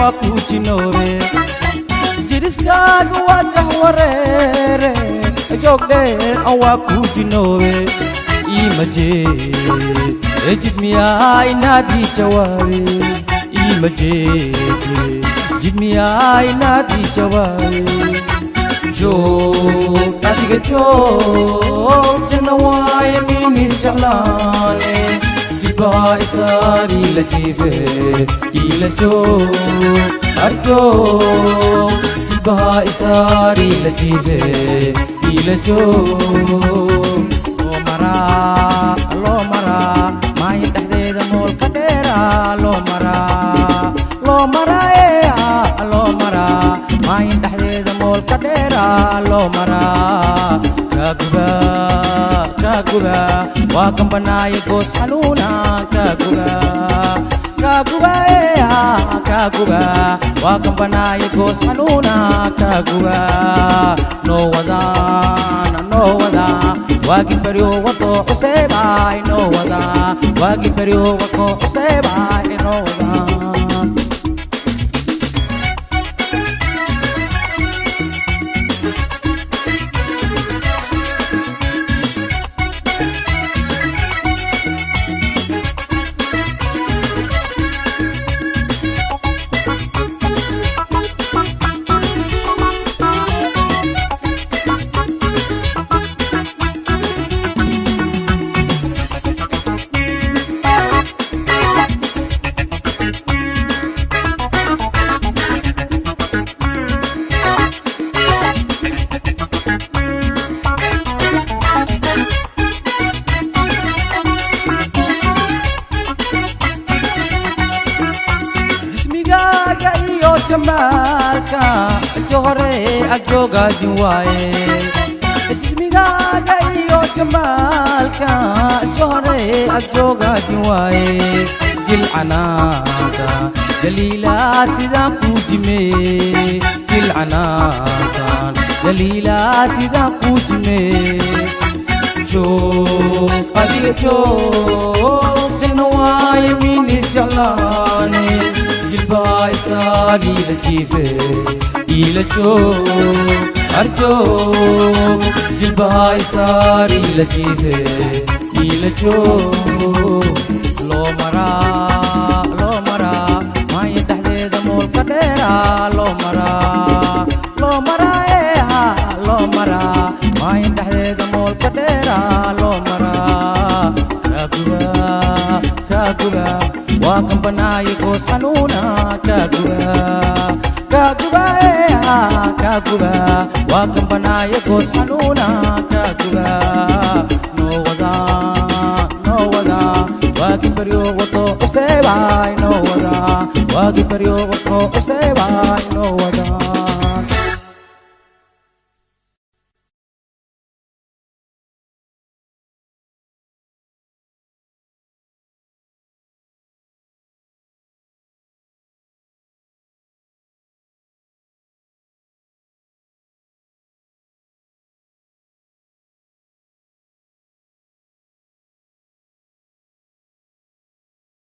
waa kuu jinoobe jiriskaaga waa jahwareere joog dheer aan waa kuu jinoobe iima jeedid miyaa inaad ii jawaabe iima jeedid jid miyaa inaad ii jawaabe joog adiga joog janna waaye min isjeclaane jilbaha isaar iila jiife iila joog arjoog jilbaha isaar iila jiife iila joog loo maraa loo maraa maayin dhexdeeda moolka dheeraa loo maraa loo maraa ee loo maraa maayin dhexdeeda moolka dheeraa loo maraa kaaguba kaaguba waa kambanaaye goos xanuuna kaaguba kaaguba ee kaaguba waa kambanaaye goos xanuuna kaaguba noo wadaan noo wadaa waagi baryo wado cuseebay noo wadaa waagi baryo wado cuseebay noo wadaa. Jismigaaga iyo jamaalka johore agjoogajin waaye jismigaaga iyo jamaalka johore agjoogajin waaye jilcanaanta jaliila sidaan kuu jimee jilcanaantan jaliila sidaan kuu jimee joog adiga joog janna waaye min isjeclaane jilbaha isaar iila jiife iila joog arjoog jilbaha isaar iila jiife iila joog loo maraa loo maraa maayin dhexdeeda moolka dheeraa loo maraa loo maraa ee loo maraa maayin dhexdeeda moolka dheeraa loo maraa kaaguba kaaguba waa kambanaaye goos xanuuna kaaguba kaaguba ee kaaguba waa kambanaaye goos xanuuna kaaguba noo wadaa noo wadaa waagi baryo wado cuseebay noo wadaa waagi baryo wado.